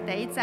第一節。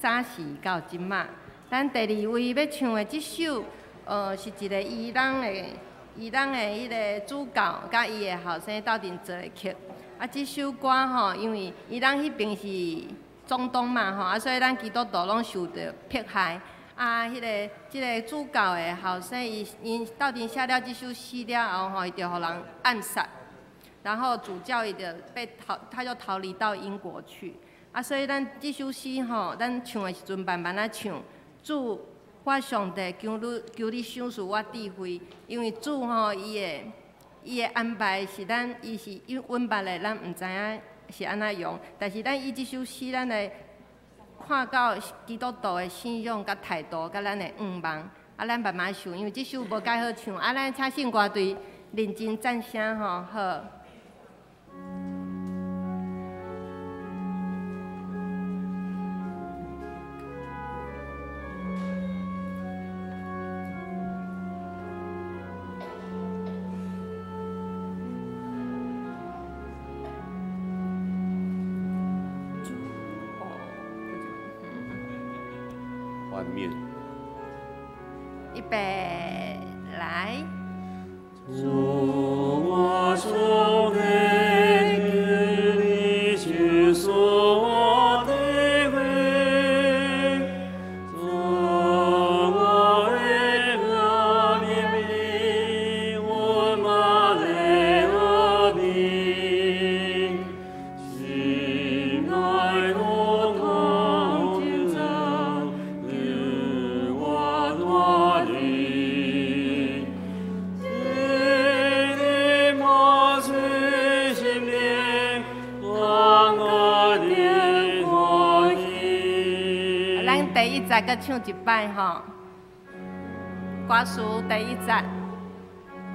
早時到這馬，咱第二位欲唱的這首，是一个伊朗的彼个主教佮伊的後生鬥陣做的曲。啊，這首歌吼，因為伊朗彼邊是中東嘛吼，啊，所以咱基督徒攏受著迫害。啊，這个主教的後生，伊𪜶鬥陣寫了這首詩了後吼，伊就予人暗殺，然後主教伊就被逃，他就逃離到英國去。啊，所以咱這首詩吼，咱唱的時陣慢慢仔唱。主，我上帝，求你賞賜我智慧，因為主吼，伊的安排是咱，伊是阮捌的，咱毋知影是按怎用。但是咱以這首詩，咱來看到基督徒的信仰佮態度，佮咱的願望。啊，咱慢慢唱，因為這首無介好唱。啊，咱請聖歌隊認真讚聲吼，好。預備來。主我上帝，求你賞賜我智慧，賜我的明明，阮嘛的和平，心內攏空真真，你我帶領。咱第一節閣唱一擺吼，歌詞第一節，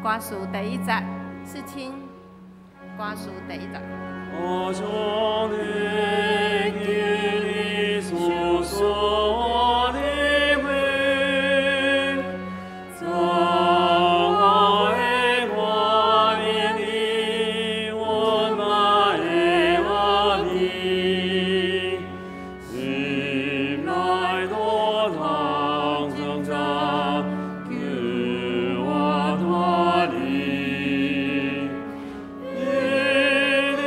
歌詞第一節，世清，歌詞第一節。我上帝，求你賞賜我智慧，賜我的光明，阮嘛的和平，心內多通掙扎，求我帶領。你的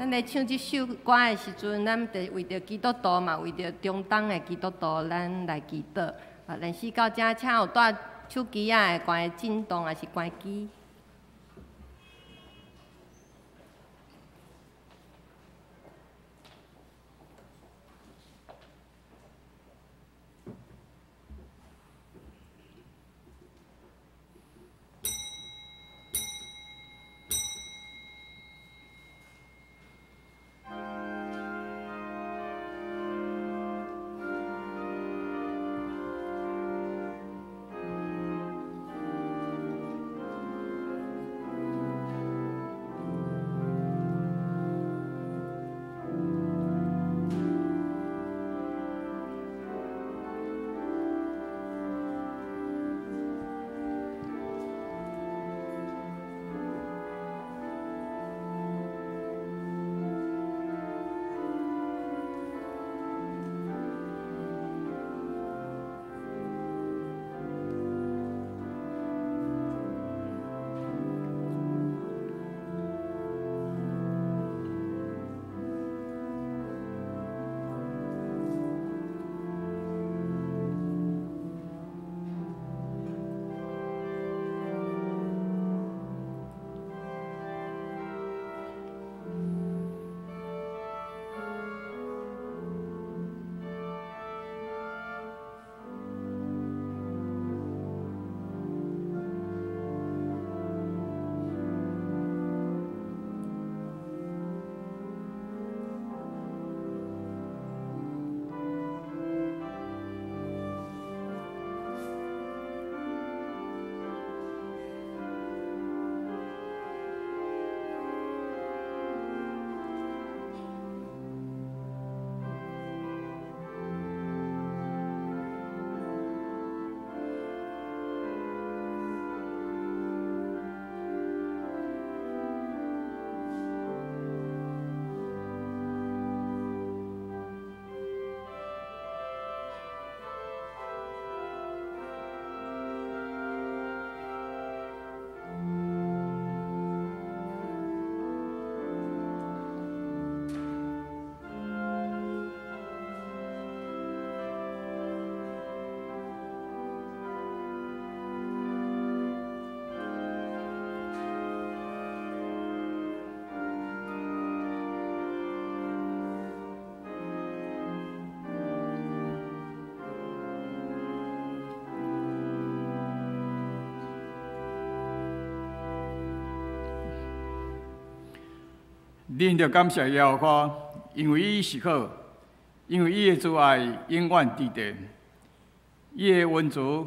咱咧唱這首歌的時陣，咱就為著基督徒嘛，為著中東的基督徒，咱來祈禱。啊，連續到遮，請有帶手機仔的關震動，抑是關機。恁著感謝耶和華，因為伊是好，因為伊的慈愛永遠佇地，伊的恩慈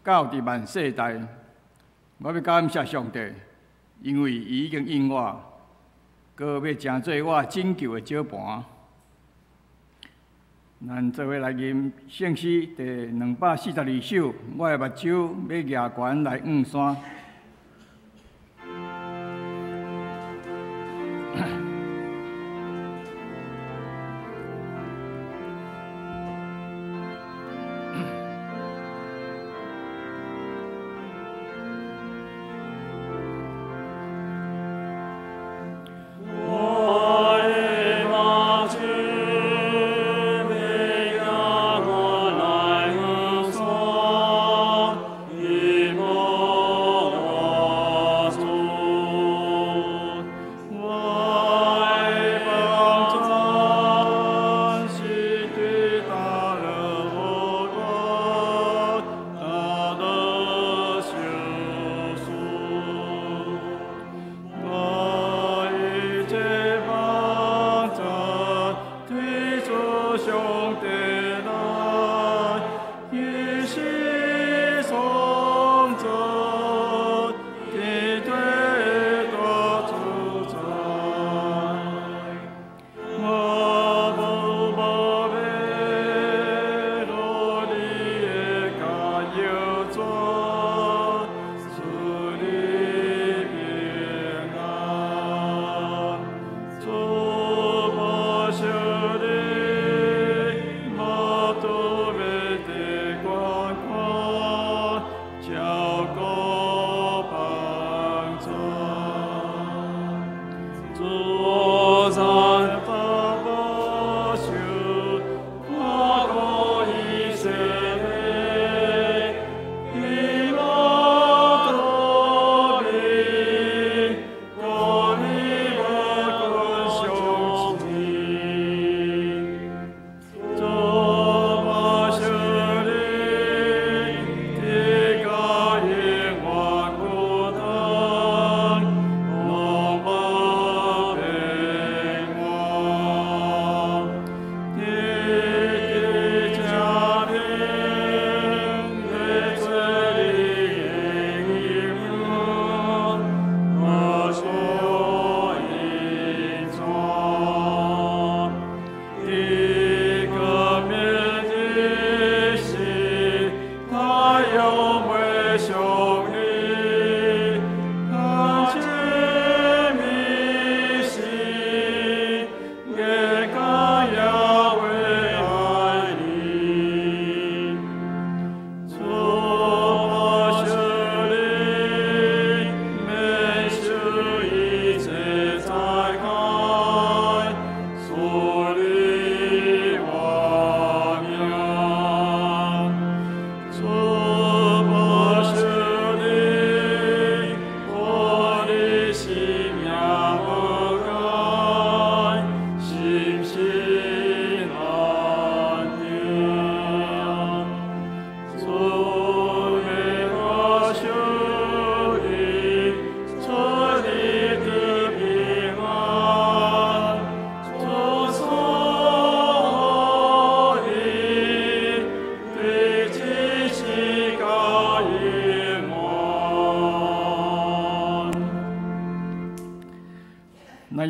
到佇萬世代。我欲感謝上帝，因為伊已經應我，閣欲成做我拯救的石盤。咱做伙來吟聖詩第242首，我的目睭欲舉懸來向山。我的目睭欲举懸來向山，伊無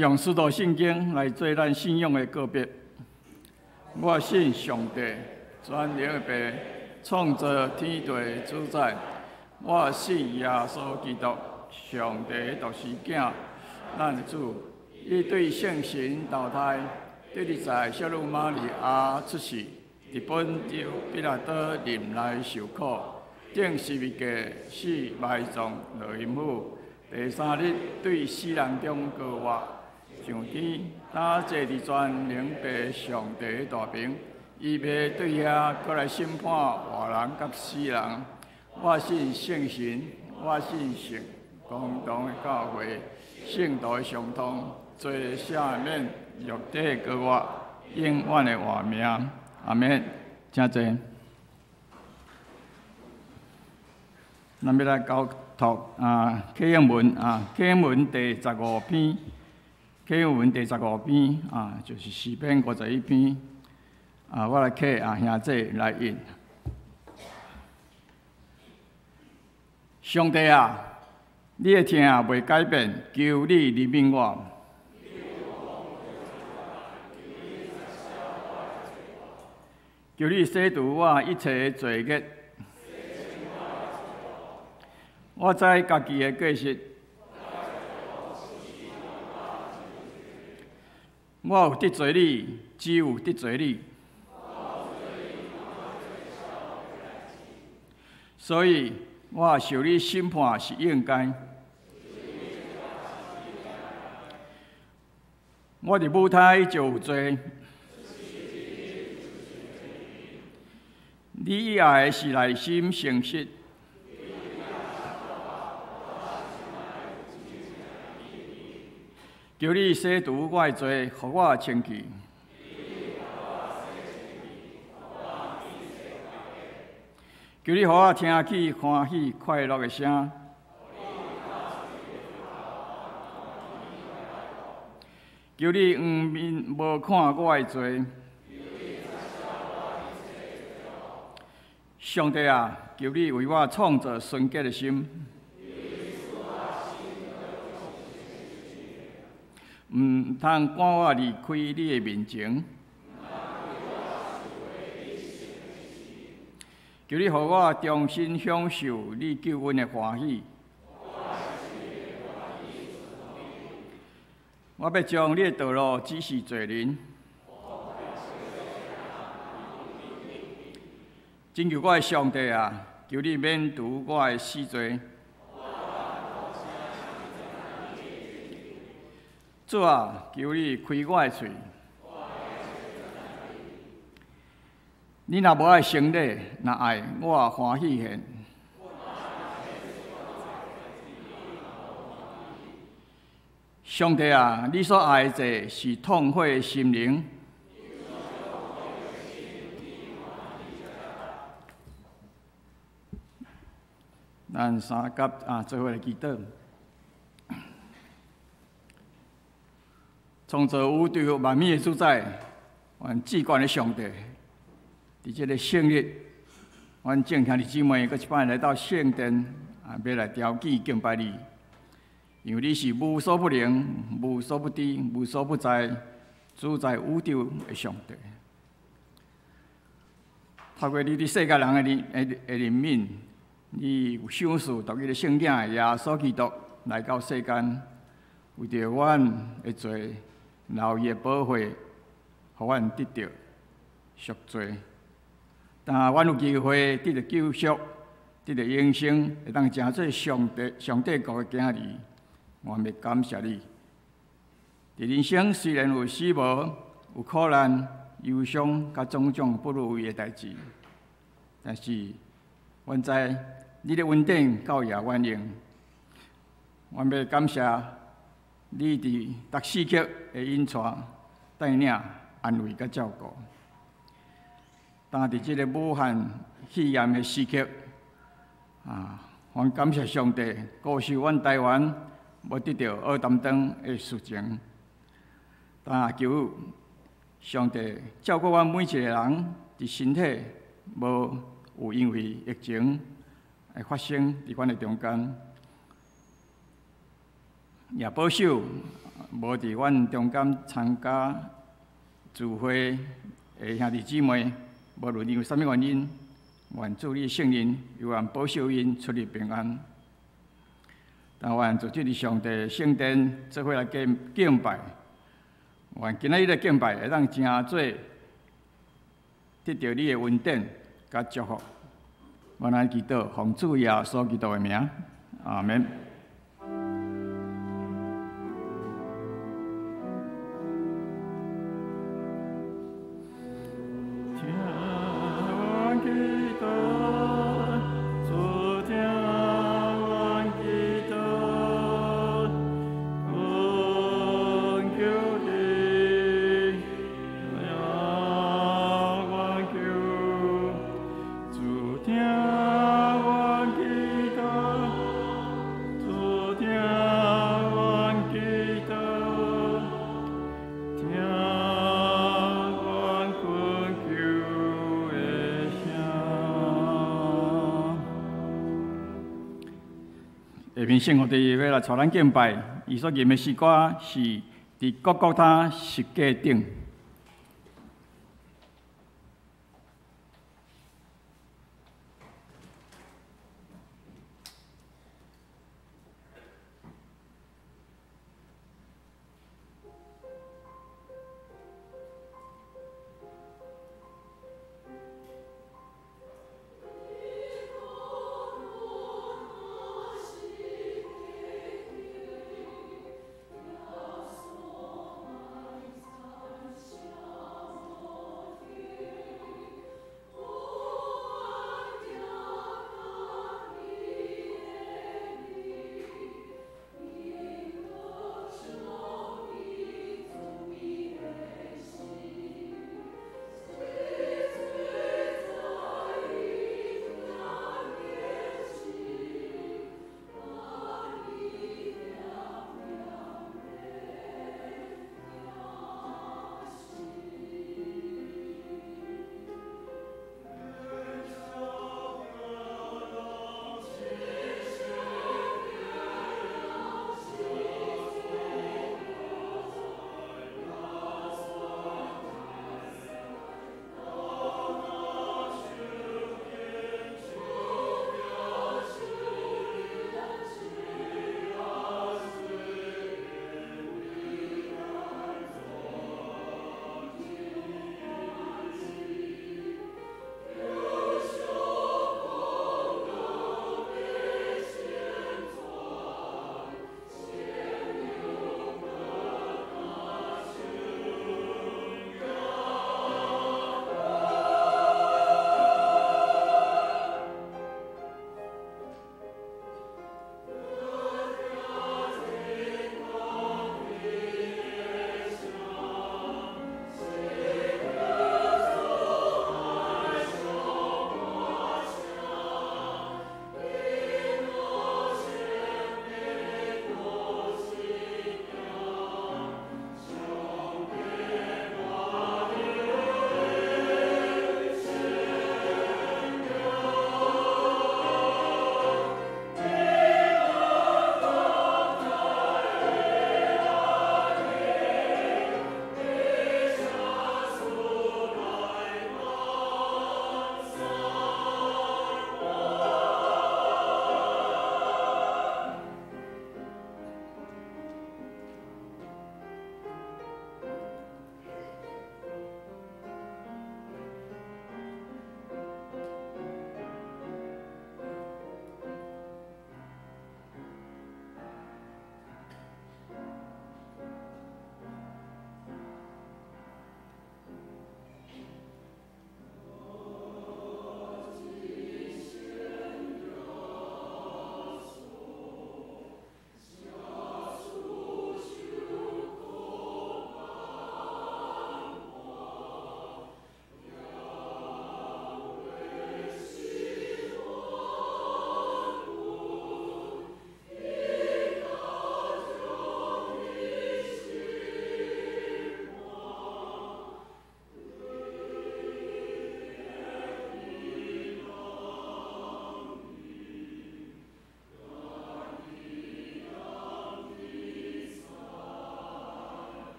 用使徒信經來做咱信仰的告別。我信上帝，全能的父，創造天地的主宰。我信耶穌基督，上帝的獨生囝，咱的主。伊對聖神投胎，得佇在聖女瑪利亞出世，佇本丟彼拉多任內受苦，釘十字架死埋葬落陰府，第三日對死人中復活，上天，擔坐佇全能父上帝的大爿，伊欲對遐閣來審判活人佮死人。我信聖神，我信聖公同的教會，聖徒的相通，罪赦免，肉體的復活，永遠的活命。阿們，請坐。咱欲來交託啊，啟應文啊，啟應文第十五篇，啟應文第十五篇啊，就是詩篇51篇啊，我來啟啊兄弟來印。上帝啊，你的疼袂改變，求你憐憫我。求你洗除我一切的罪孽。我知家己的過失，我有得罪你，只有得罪你，所以我受你審判是應該。我佇母胎就有罪，你以愛的是內心誠實。求你洗除我的罪，予我清氣。求你予我聽起歡喜快樂的聲。求你掩面無看我的罪。上帝啊，求你為我創造純潔的心。毋通趕我離開你的面前。求你予我重新享受你救恩的歡喜。我欲將你的道路指示罪人。拯救我的上帝啊，求你免除我的死罪。主啊，求你開我的喙。你若無愛成禮，若愛我也歡喜獻。上帝啊，你所愛的祭是痛悔的心靈。咱三甲啊，做伙來祈禱。創造宇宙萬物的主宰，阮至懸的上帝，佇這个聖日，阮眾兄弟姊妹閣一擺來到聖殿，啊，欲來朝見敬拜你，因為你是無所不能、無所不知、無所不在、主宰宇宙的上帝。透過你佇世界人的憐憫，你有賞賜獨一个聖子耶穌基督來到世間，為著阮的罪，流伊的寶血，予阮得著贖罪。但阮有機會得著救贖，得著永生，會當成做上帝國的囝兒，我欲感謝你。佇人生雖然有死亡、有苦難、憂傷，佮種種不如意的代誌，但是阮知你的恩典夠額阮用。阮欲感謝你佇逐時刻的引帶、帶領、安慰佮照顧。當佇這个武漢肺炎的時刻，啊，阮感謝上帝，顧守阮台灣無得著烏澹當的事情。但求上帝照顧阮每一个人，佇身體無有因為疫情會發生佇阮的中間，也保守無佇阮中間參加聚會的兄弟姊妹，無論因為啥物原因，願主你聖靈永遠保守𪜶出入平安。但願組織佇上帝聖殿做伙來敬敬拜，願今仔日的敬拜會當成做得著你的恩典佮祝福。我來祈禱，奉主耶穌基督的名，阿門。下面聖樂隊欲來帶咱敬拜，伊所吟的詩歌是佇各各他十架頂。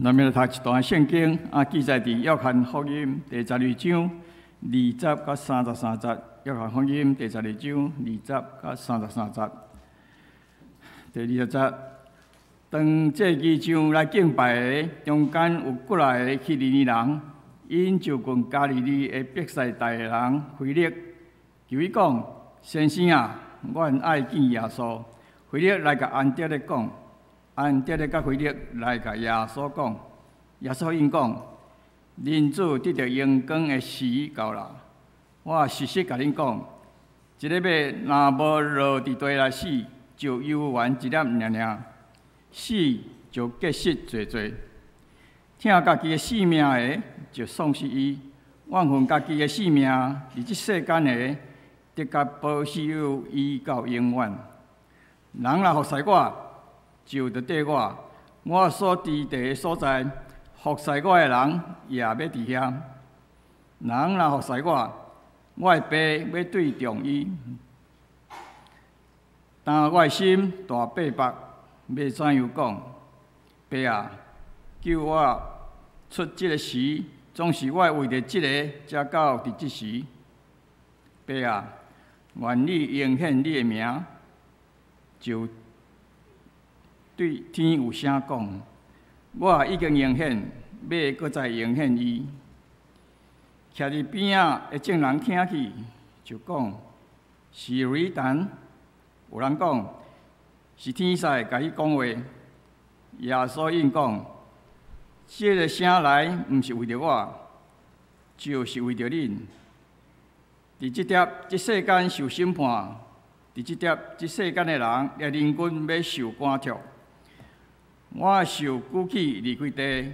咱欲來讀一段聖經啊，記載佇約翰福音第十二章二十佮三十三節。約翰福音第十二章二十佮三十三節。第二十節，當祭司長來敬拜的中間有幾若个希利尼人，𪜶就近加利利的伯賽大的人腓力，求伊講：先生啊，阮愛見耶穌。腓力來共安德烈講。安德烈佮腓力來共耶穌講，耶穌應講：人子得著榮光的時到啦。我實實共恁講，一粒麥若無落佇地內死，就猶原一粒爾爾；死就結實濟濟。疼家己的性命的，就喪失伊；怨恨家己的性命，佇這世間的，得共保守伊到永遠。人若服侍我，就著綴我，我所佇的所在，服侍我的人也欲佇遐。人若服侍我，我的爸欲對重伊。當我的心大逼迫，欲怎樣講？爸啊，救我出這个時，總是我為著這个才到佇這時。爸啊，願你榮顯你的名，就對天有聲講：我已經榮顯，欲閣再榮顯伊。徛佇邊仔的眾人聽去，就講是雷霆；有人講是天使共伊講話。耶穌應講：這个聲來毋是為著我，就是為著恁。佇這粒這世間受審判，佇這粒這世間的人，也人君欲受趕逐。我受舉起離開地，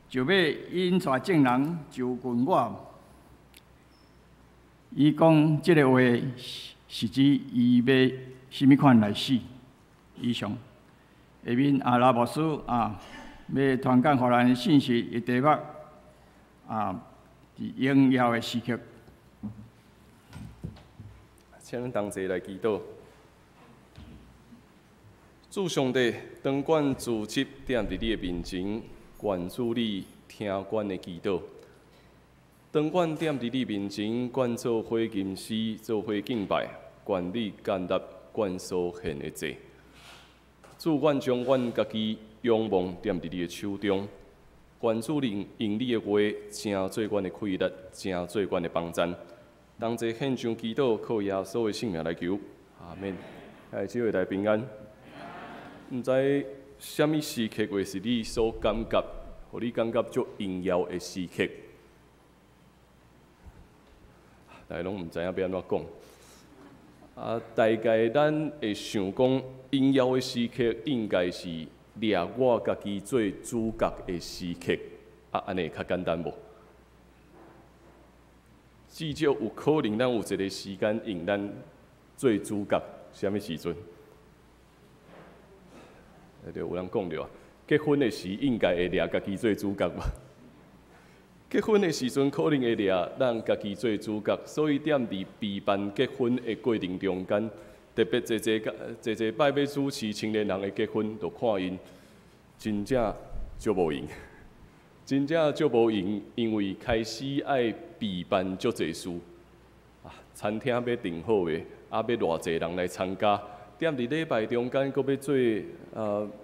就欲引帶眾人就近我。伊講這个話是指伊欲啥物款來死。以上，下面啊，羅牧師啊，欲傳講予咱信息的題目啊，佇榮耀的時刻。請咱同齊來祈禱。主上帝，當阮聚集踮佇你的面前，願主你聽阮的祈禱。當阮踮佇你面前，阮做伙吟詩，做伙敬拜，願你接納阮所獻的祭。主，阮將阮家己仰望踮佇你的手中，願主你用你的話，成做阮的氣力，成做阮的幫贊。同齊獻上祈禱，靠耶穌的聖名來求，阿們。來，姊妹來平安。毋知啥物時刻會是你所感覺，予你感覺足榮耀的時刻？大家攏毋知影欲按怎講。啊，大概咱會想講，榮耀的時刻應該是掠我家己做主角的時刻，啊，按呢會較簡單無？至少有可能，咱有一个時間用咱做主角，啥物時陣？對，有人講著啊，結婚的時應該會掠家己做主角吧？結婚的時陣可能會掠咱家己做主角，所以踮佇備辦結婚的過程中間，特別濟濟濟濟擺欲主持青年人的結婚，就看𪜶真正足無閒，真正足無閒，因為開始愛備辦足濟事，啊，餐廳欲訂好的，啊，欲偌濟人來參加，踮佇禮拜中間，閣欲做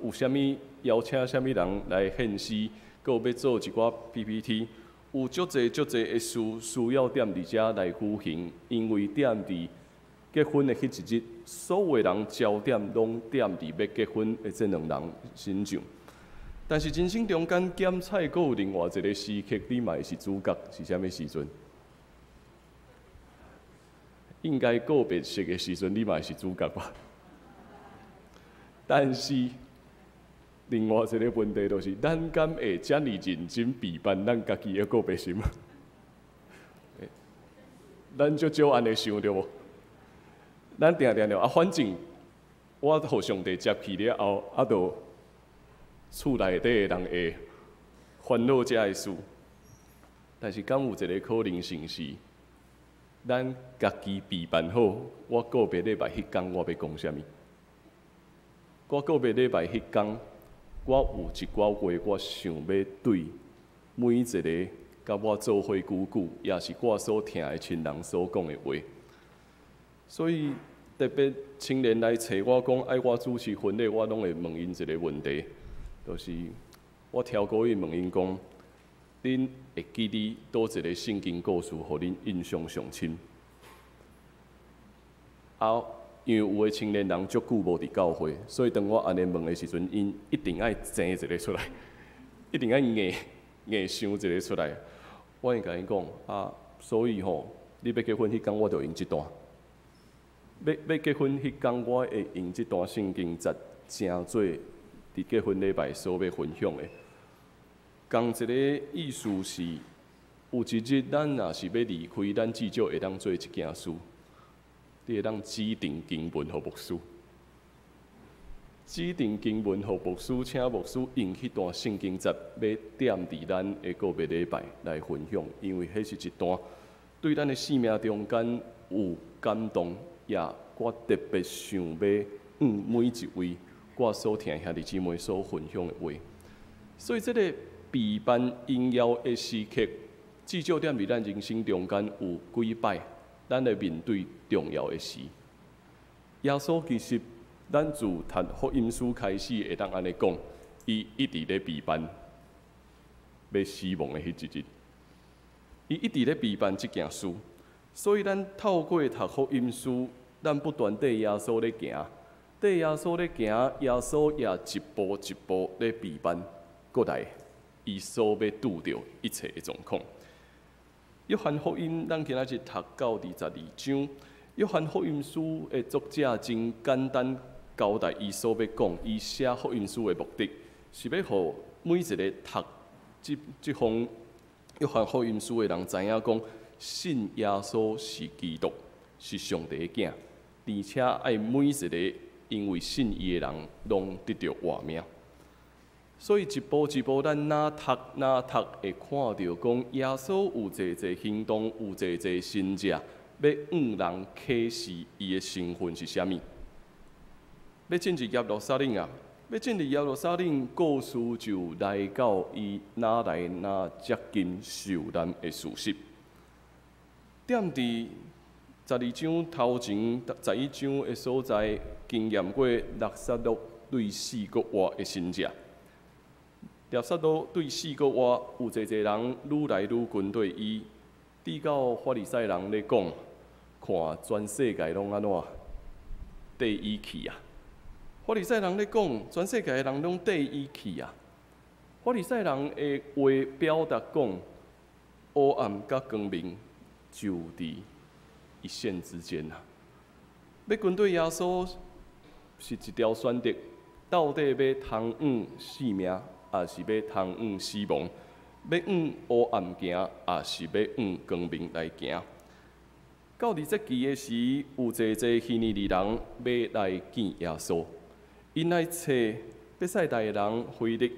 有啥物邀請啥物人來獻詩，閣有欲做一寡 PPT，有足濟足濟的事需要踮佇遮來舉行，因為踮佇結婚的彼一日，所有的人焦點攏踮佇欲結婚的這兩人身上。但是人生中間檢採閣有另外一个時刻，你嘛會是主角，是啥物時陣？應該告別式的時陣，你嘛會是主角吧？但是另外一个問題就是，咱敢會遮爾認真備辦咱家己的告別式嗎？咱足少按呢想著無？咱定定著啊，反正我予上帝接去了後，啊，就厝內底的人會煩惱遮的事。但是敢有一个可能性是，咱家己備辦好，我告別禮拜彼工我欲講啥物？我告別禮拜彼工，我有一寡話，我想欲對每一个佮我做伙久久，也是我所疼的親人所講的話。所以特別青年來揣我講愛我主持婚禮，我攏會問𪜶一个問題，就是我超過去問𪜶講：恁會記得佗一个聖經故事，予恁印象上深？啊，因為有的青年人足久無佇教會，所以當我按呢問的時陣，𪜶一定愛爭一个出來，一定愛硬硬想一个出來。我會共𪜶講啊，所以吼，你欲結婚彼工，我就用這段。欲結婚彼工，我會用這段聖經節，成做佇結婚禮拜所欲分享的。仝一个意思是，有一日咱若是欲離開，咱至少會當做一件事。你會當指定經文予牧師，指定經文予牧師，請牧師用彼段聖經節，欲踮佇咱的告別禮拜來分享，因為彼是一段對咱的生命中間有感動，也我特別想欲向每一位我所疼兄弟姊妹所分享的話。所以這个備辦榮耀的時刻，至少踮佇咱人生中間有幾擺，咱會面對重要的事。耶穌其實，咱自讀福音書開始會當按呢講，伊一直咧備辦欲死亡的彼一日，伊一直咧備辦這件事。所以咱透過讀福音書，咱不斷綴耶穌咧行，綴耶穌咧行，耶穌也一步一步咧備辦過來，伊所欲拄著一切的狀況。約翰福音，咱今仔日讀到第12章。約翰福音書的作者真簡單交代伊所欲講，伊寫福音書的目的，是欲予每一个讀這封約翰福音書的人知影講，信耶穌是基督，是上帝的囝，而且愛每一个因為信伊的人，攏得著活命。所以一步一步，咱若讀若讀，會看著講耶穌有濟濟行動，有濟濟神跡，欲向人啟示伊的身份是啥物。欲進入耶路撒冷啊！欲進入耶路撒冷，故事就來到伊若來若接近受難的事實。踮佇12章頭前11章的所在，經驗過拉撒路對死閣活的神跡。拉撒路對死閣活，有濟濟人愈來愈跟綴伊，直到法利賽人咧講，看全世界攏按怎綴伊去啊！法利賽人咧講，全世界的人攏綴伊去啊！法利賽人的話表達講，黑暗佮光明就佇一線之間啊！欲跟綴耶穌是一條選擇，到底欲通往生命，抑是欲通往死亡？欲往黑暗行，抑是欲往光明來行？到佇這期的時，有濟濟希利尼人欲來見耶穌，𪜶來揣伯賽大的人腓力，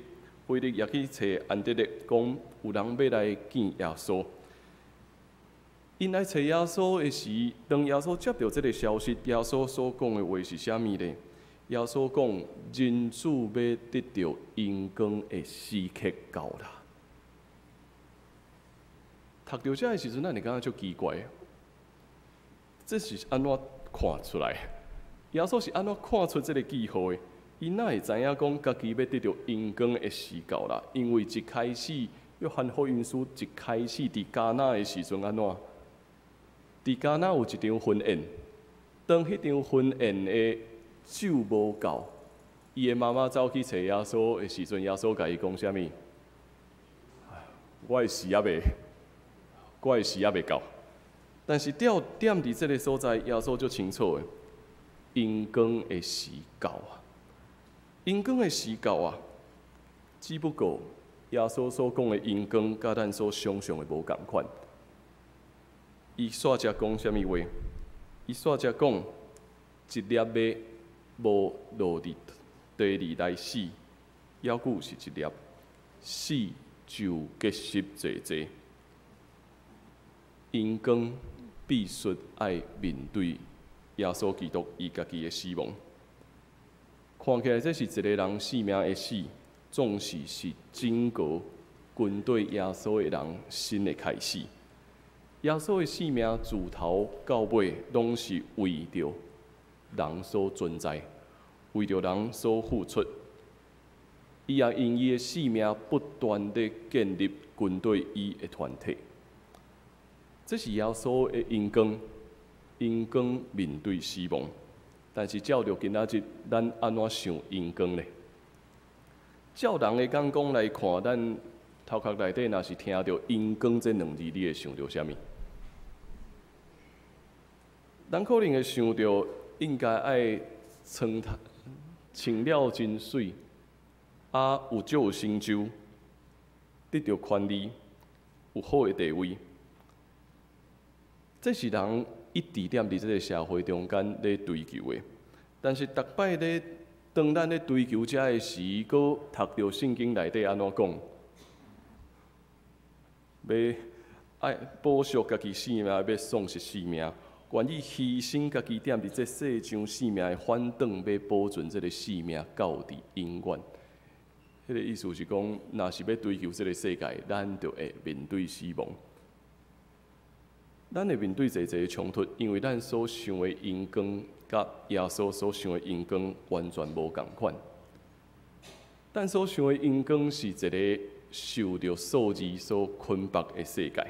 腓力也去揣安德烈，講有人欲來見耶穌。𪜶來揣耶穌的時，當耶穌接著這个消息，耶穌所講的話是啥物呢？耶穌講：人子欲得著榮光的時刻到啦。讀著這个時陣，咱會感覺足奇怪，這是按怎看出來？耶穌是按怎看出這个記號的？伊哪會知影講家己欲得著榮光的時到啦？因為一開始，約翰福音書一開始佇迦拿的時陣按怎？佇迦拿有一場婚宴，當彼場婚宴的酒無夠，伊的媽媽走去揣耶穌的時陣，耶穌共伊講啥物？我的時猶未到。但是踮佇這个所在，耶穌足清楚的，榮光的時到啊，榮光的時到啊。只不過耶穌所講的榮光，佮咱所想象的無仝款。伊煞才講啥物話？伊煞才講一粒麥無落佇地裡來死，猶閣是一粒，死就結實濟濟。榮光必須愛面對耶穌基督伊家己的死亡。看起來這是一个人生命的死，總是是整個跟綴耶穌的人新的開始。耶穌的生命自頭到尾，攏是為著人所存在，為著人所付出。伊也用伊的生命不斷地建立跟綴伊的團體。這是耶穌的榮光，榮光面對死亡。但是照著今仔日，咱按怎想榮光呢？照人的眼光來看，咱頭殼內底若是聽著榮光這兩字，你會想著啥物？咱可能會想著應該愛穿穿了真媠，啊有足有成就，得著權利，有好的地位。這是人一直踮佇這个社會中間咧追求的。但是逐擺咧，當咱咧追求這个時，閣讀著聖經內底按怎講？欲愛保惜家己性命，欲喪失性命，願意犧牲家己踮佇這世上性命的，反轉欲保存這个性命到佇永遠。彼个意思是講，若是欲追求這个世界，咱就會面對死亡。咱會面對濟濟的衝突，因為咱所想的榮光，佮耶穌所想的榮光完全無仝款。咱所想的榮光是一个受著數字所捆綁的世界。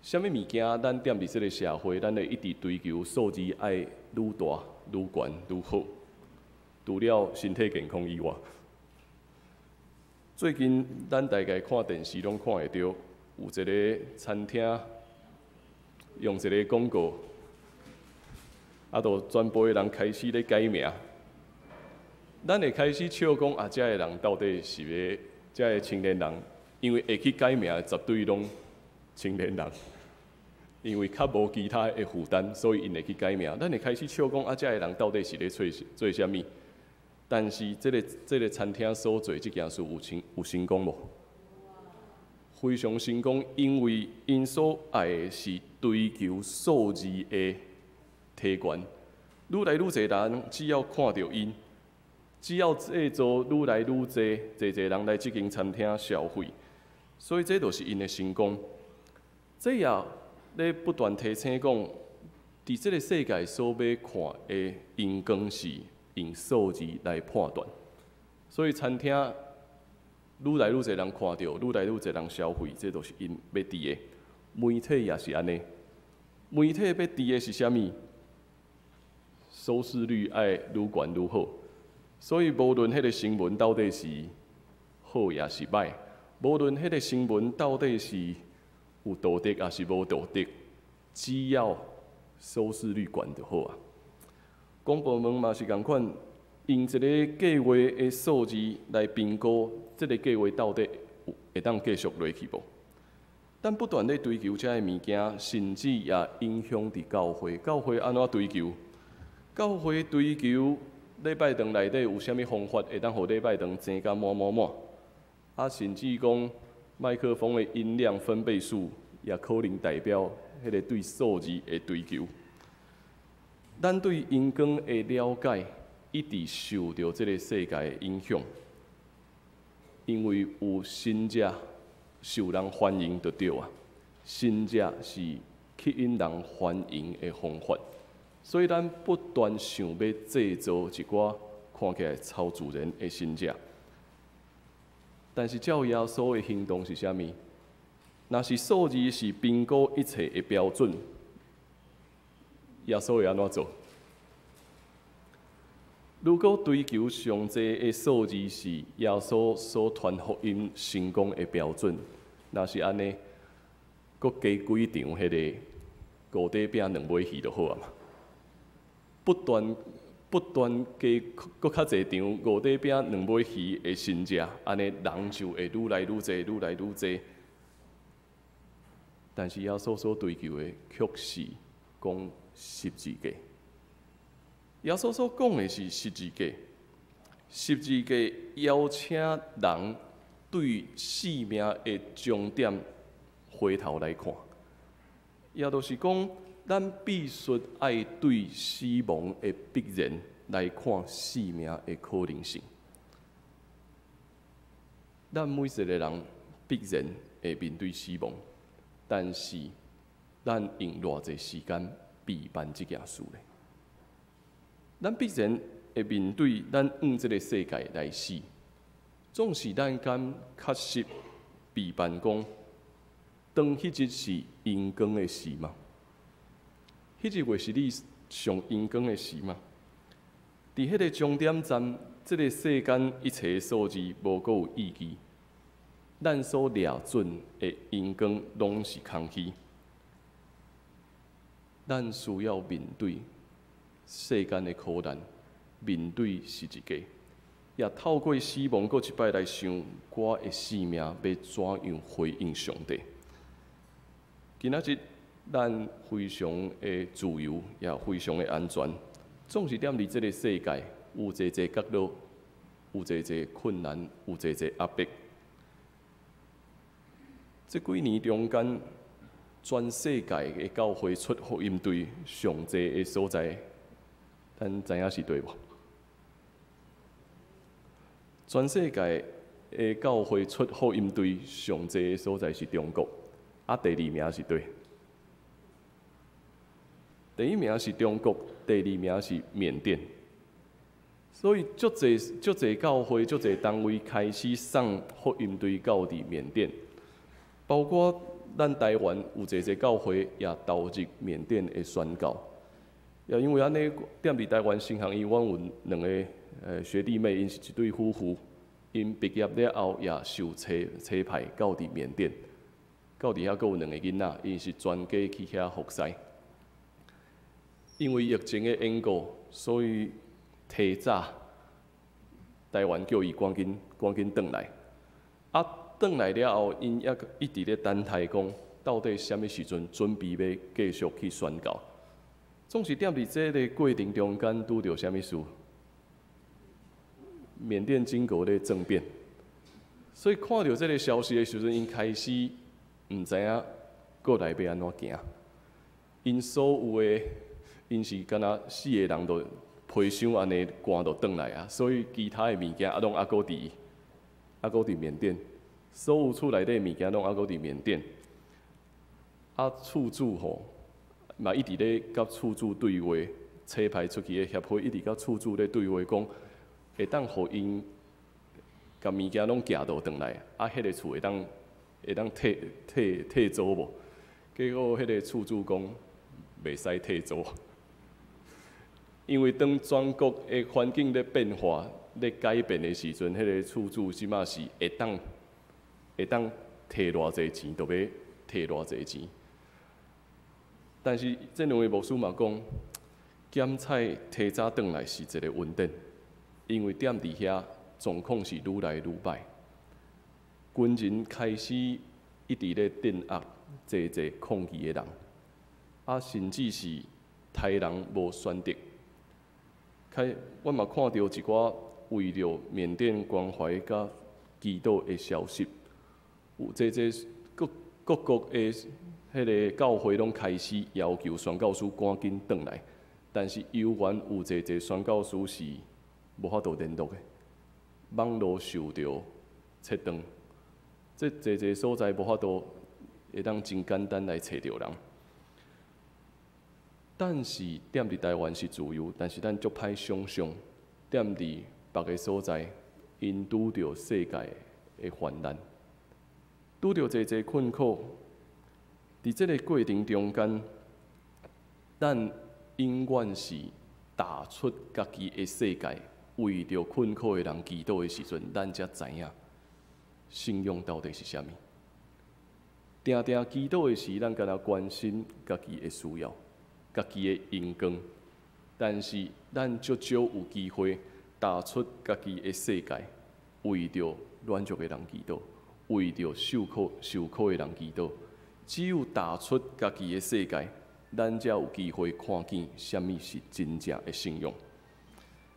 啥物物件，咱踮佇這个社會，咱會一直追求數字愛愈大、愈懸、愈好，除了身體健康以外。最近咱大概看電視攏看會著，有一个餐廳用一个廣告，啊，就全部的人開始咧改名。咱會開始笑講啊，遮的人到底是欲，遮的青年人，因為會去改名的絕對攏青年人，因為較無其他的負擔，所以𪜶會去改名。咱會開始笑講啊，遮的人到底是咧做做啥物？但是這个餐廳所做這件事有成功無？非常成功，因為𪜶所愛的是追求數字的提懸。愈來愈濟人只要看著𪜶，只要製造愈來愈濟濟濟人來這間餐廳消費，所以這就是𪜶的成功。這也咧不斷提醒講，佇這个世界所欲看的榮光是用數字來判斷，所以餐廳愈來愈濟人看著，愈來愈濟人消費，這就是𪜶欲佇的。媒體也是按呢，媒體欲佇的是啥物？收視率愛愈懸愈好，所以無論彼个新聞到底是好抑是䆀，無論彼个新聞到底是有道德抑是無道德，只要收視率懸就好啊。公部門嘛是仝款，用一个計畫的數字來評估這个計畫到底有會當繼續落去無？咱不斷咧追求這个物件，甚至也影響佇教會。教會按怎追求？教會追求禮拜堂內底有啥物方法會當予禮拜堂擠甲滿滿滿？啊，甚至講麥克風的音量分貝數，也可能代表彼个對數字的追求。咱對榮光的了解，一直受著這个世界的影響，因為有神跡受人歡迎就對啊，神跡是吸引人歡迎的方法，所以咱不斷想欲製造一寡看起來超自然的神跡。但是照耶穌的行動是啥物？若是數字是評估一切的標準，耶穌會按怎做？如果追求上濟的數字是耶穌所傳福音成功的標準，若是按呢，閣加幾場彼个五塊餅兩尾魚就好啊嘛。不斷不斷加閣較濟場五塊餅兩尾魚的神跡，按呢人就會愈來愈濟，愈來愈濟。但是耶穌所追求的，卻是講十字架。耶穌所講的是十字架，十字架邀請人對生命的終點回頭來看，也就是講，咱必須愛對死亡的必然來看生命的可能性。咱每一个人必然會面對死亡，但是咱用偌濟時間備辦這件事咧？咱必然會面對咱往這个世界來死，總是咱敢確實備辦講，當彼日是榮光的時嗎？彼日會是你上榮光的時嗎？佇彼个終點站，這个世間一切數字無閣有意義，咱所掠準的榮光攏是空虛。咱需要面對世間的苦難，面對十字架，也透過死亡閣一擺來想我的生命欲怎樣回應上帝。今仔日咱非常的自由，也非常的安全。總是踮佇這个世界，有濟濟角落，有濟濟困難，有濟濟壓迫。這幾年中間，全世界的教會出福音隊上濟的所在，咱知影是佗無？全世界的教會出福音隊上濟的所在是中國，啊，第二名是佗？第一名是中國，第二名是緬甸。所以足濟足濟教會、足濟單位開始送福音隊到佇緬甸，包括咱台灣有濟濟教會也投入緬甸的宣教。也因為按呢，踮佇台灣神學院，阮有兩个學弟妹，𪜶是一對夫婦，𪜶畢業了後也受差差派到佇緬甸，到佇遐閣有兩个囡仔，𪜶是全家去遐服侍。因為疫情的緣故，所以提早台灣叫伊趕緊趕緊轉來。啊，轉來了後，𪜶猶閣一直咧等待講，到底啥物時陣準備欲繼續去宣教？總是踮佇這个過程中間拄著啥物事？緬甸經過咧政變，所以看著這个消息的時陣，𪜶開始毋知影過來欲按怎行。𪜶所有的，𪜶是敢若四个人都皮箱按呢搬就轉來啊，所以其他的物件啊攏猶閣佇，猶閣佇緬甸，所有厝內底物件攏猶閣佇緬甸。啊，厝主吼嘛一直咧佮厝主對話，差派出去的協會一直佮厝主咧對話，講會當予𪜶共物件攏寄倒轉來，啊，彼个厝會當會當退退退租無？結果彼个厝主講袂使退租，因為當全國的環境咧變化、咧改變的時陣，彼个厝主這馬是會當會當提偌濟錢，就欲提偌濟錢。但是這兩位牧師嘛講，減菜提早轉來是一个恩典，因為踮佇遐狀況是愈來愈歹，軍人開始一直咧鎮壓濟濟抗議的人，啊，甚至是刣人無選擇。開，我嘛看著一寡為著緬甸關懷佮祈禱的消息，有濟濟各各國的彼个教會攏開始要求宣教師趕緊轉來，但是猶原有濟濟宣教師是無法度聯絡的，網路受著切斷，這濟濟所在無法度會當真簡單來揣著人。但是踮佇台灣是自由，但是咱足歹想像，踮佇別个所在，𪜶拄著世界的患難，拄著濟濟困苦。佇這个過程中間，咱永遠是踏出家己的世界，為著困苦的人祈禱的時陣，咱才知影信仰到底是啥物。定定祈禱的時，咱敢若關心家己的需要、家己的榮光，但是咱足少有機會踏出家己的世界，為著軟弱的人祈禱，為著受苦受苦的人祈禱。只有踏出家己的世界，咱才有機會看見啥物是真正的信仰。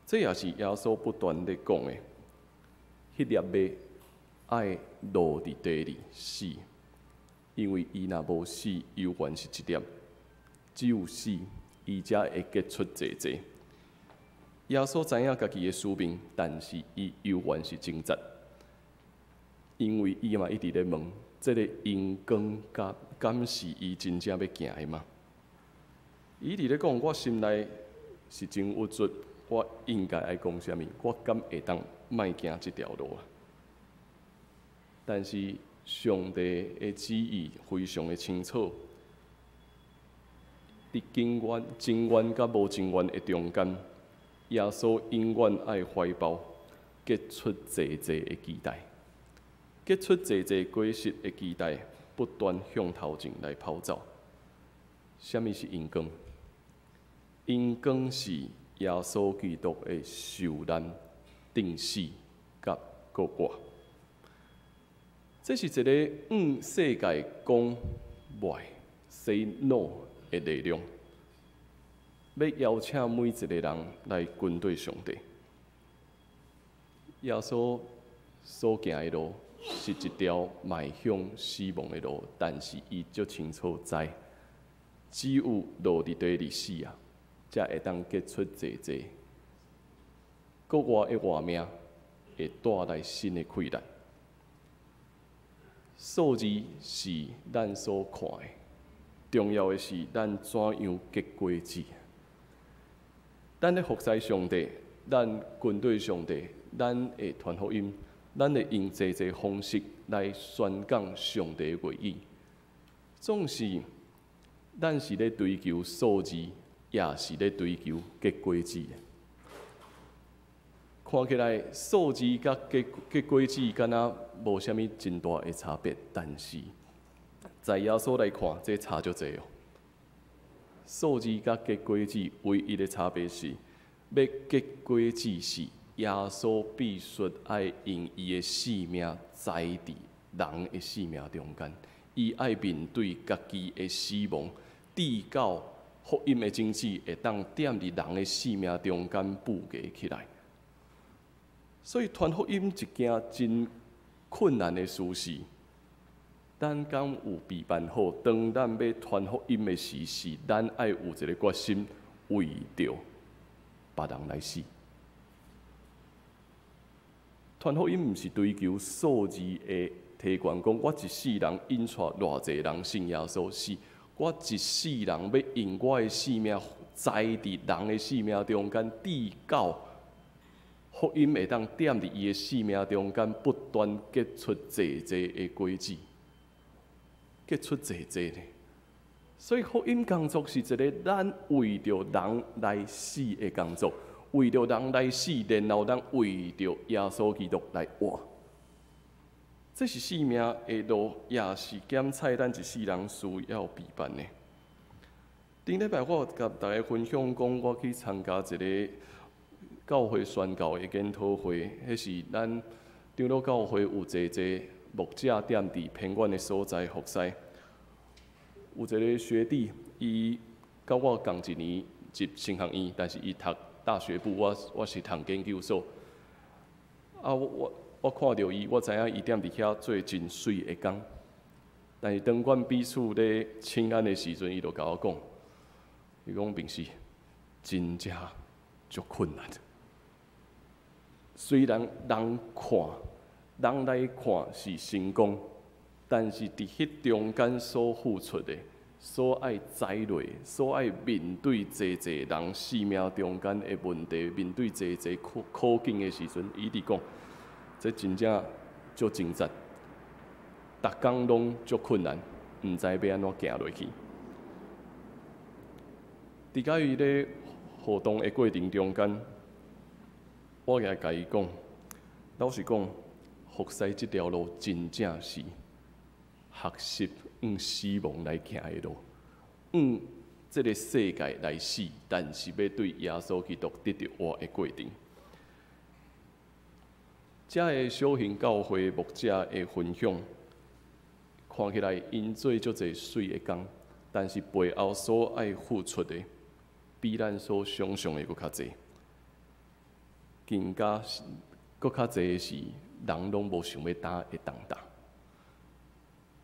這也是耶穌不斷咧講的，彼粒麥愛落佇地裡死，因為伊若無死，猶原是一粒；只有死，伊才會結出濟濟。耶穌知影家己的使命，但是伊猶原是掙扎。因為伊嘛一直咧問，這个榮光敢敢是伊真正欲行的嗎？伊一直咧講，我心內是真鬱卒，我應該愛講啥物？我敢會當莫行這條路啊？但是上帝的旨意非常的清楚，佇情願、情願佮無情願的中間，耶穌永遠愛懷抱結出濟濟的期待，結出濟濟果實的期待，不斷向頭前來跑走。啥物是榮光？榮光是耶穌基督的受難、釘死佮復活。這是一个向世界講袂 say no 的力量，欲邀請每一个人來跟隨上帝。耶穌所行的路是一條邁向死亡的路，但是伊足清楚知，只有落佇地裡死啊，才會當結出濟濟閣活的活命，會帶來新的氣力。數字是咱所看的，重要的是咱怎樣結果子。咱咧服侍上帝，咱跟隨上帝，咱會傳福音，咱會用濟濟方式來宣講上帝的話語。總是，咱是咧追求數字，抑是咧追求結果子。看起來數字佮結結果子敢若無啥物真大的差別，但是在耶穌來看，這差足濟哦。數字佮結果子唯一的差別是，欲結果子是耶穌必須愛用伊的性命栽佇人的性命中間，伊愛面對家己的死亡，直到福音的種子會當踮佇人的性命中間布芽起來。所以傳福音一件真困難的事是，咱敢有備辦好？當咱欲傳福音的時，是咱愛有一个決心，為著別人來死。傳福音毋是追求數字的提懸，講我一世人引帶偌濟人信耶穌，是我一世人欲用我的性命栽佇人的性命中間，直到福音會當踮佇伊的性命中間，不斷結出濟濟的果子，結出濟濟呢。所以福音工作是一个咱為著人來死的工作，為著人來死，然後咱為著耶穌基督來活。這是生命的路，也是檢採咱一世人需要備辦的。頂禮拜我共大家分享講，我去參加一个教會宣教的研討會，彼是咱長老教會有濟濟牧者踮佇偏遠的所在服侍。有一个學弟，伊佮我仝一年入神學院，但是伊讀大學部，我我是讀研究所。啊，我我我看著伊，我知影伊踮佇遐做真媠的工。但是當阮彼此咧請安的時陣，伊就共我講，伊講平時真正足困難。雖然人看，人來看是成功，但是佇彼中間所付出的，所愛栽落，所愛面對濟濟人生命中間的問題，面對濟濟苦苦境的時陣，伊一直講，這真正足掙扎，逐工攏足困難，毋知欲按怎行落去。佇佮伊咧互動的過程中間，我也共伊講，老實講，服侍這條路真正是學習向死亡來行的路，向這个世界來死，但是欲對耶穌基督得著活的過程。遮个小型教會牧者的分享，看起來𪜶做足濟媠的工，但是背後所愛付出的，比咱所想象的閣較濟。更加閣較濟的是，人攏無想欲擔的重擔。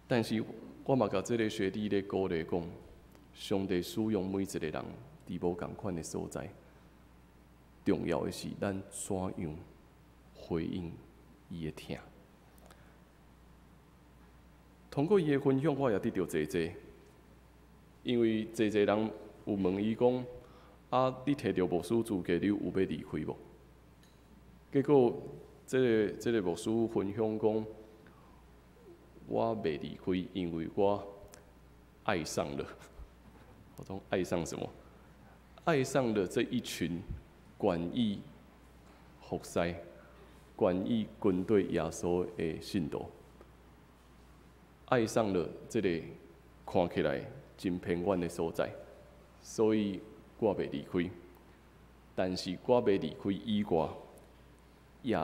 但是我嘛共這个學弟咧鼓勵講，上帝使用每一个人佇無仝款的所在，重要的是咱怎樣回應伊的疼。通過伊的分享，我也得著濟濟，因為濟濟人有問伊講：啊，你提著牧師資格，你有欲離開無？結果，這個牧師分享講：我袂離開，因為我愛上了。我講愛上什麼？愛上了這一群願意服侍、願意跟隨耶穌的信徒。愛上了這個看起來真偏遠的所在，所以我袂離開。但是我欲離開以外，也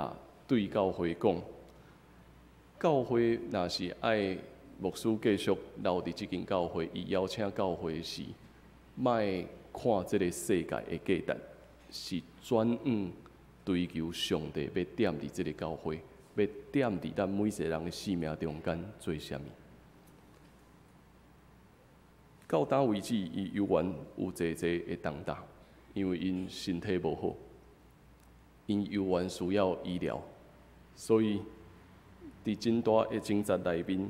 對教會講，教會若是愛牧師繼續留佇這間教會，伊邀請教會時，莫看這個世界的價值，是轉往追求上帝欲踮佇這個教會，欲踮佇咱每一個人的生命中間做啥物。到今為止，伊猶原有濟濟的重擔，因為𪜶身體無好，𪜶猶原需要醫療，所以佇真大的掙扎內面，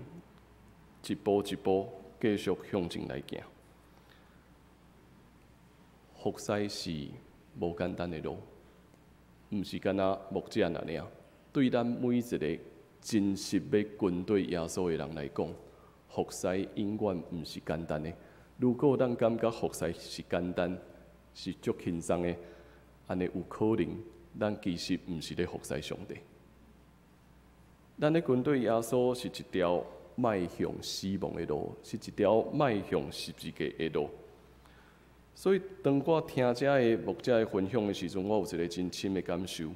一步一步繼續向前來行。服侍是無簡單的路，毋是干焦牧者爾爾。對咱每一個真實欲跟隨耶穌的人來講，服侍永遠毋是簡單的。如果咱感覺服侍是簡單，是足輕鬆的，按呢有可能，咱其實毋是咧服侍上帝。咱咧跟隨耶穌是一條邁向死亡的路，是一條邁向十字架的路。所以，當我聽遮个牧者的分享的時陣，我有一個真深的感受。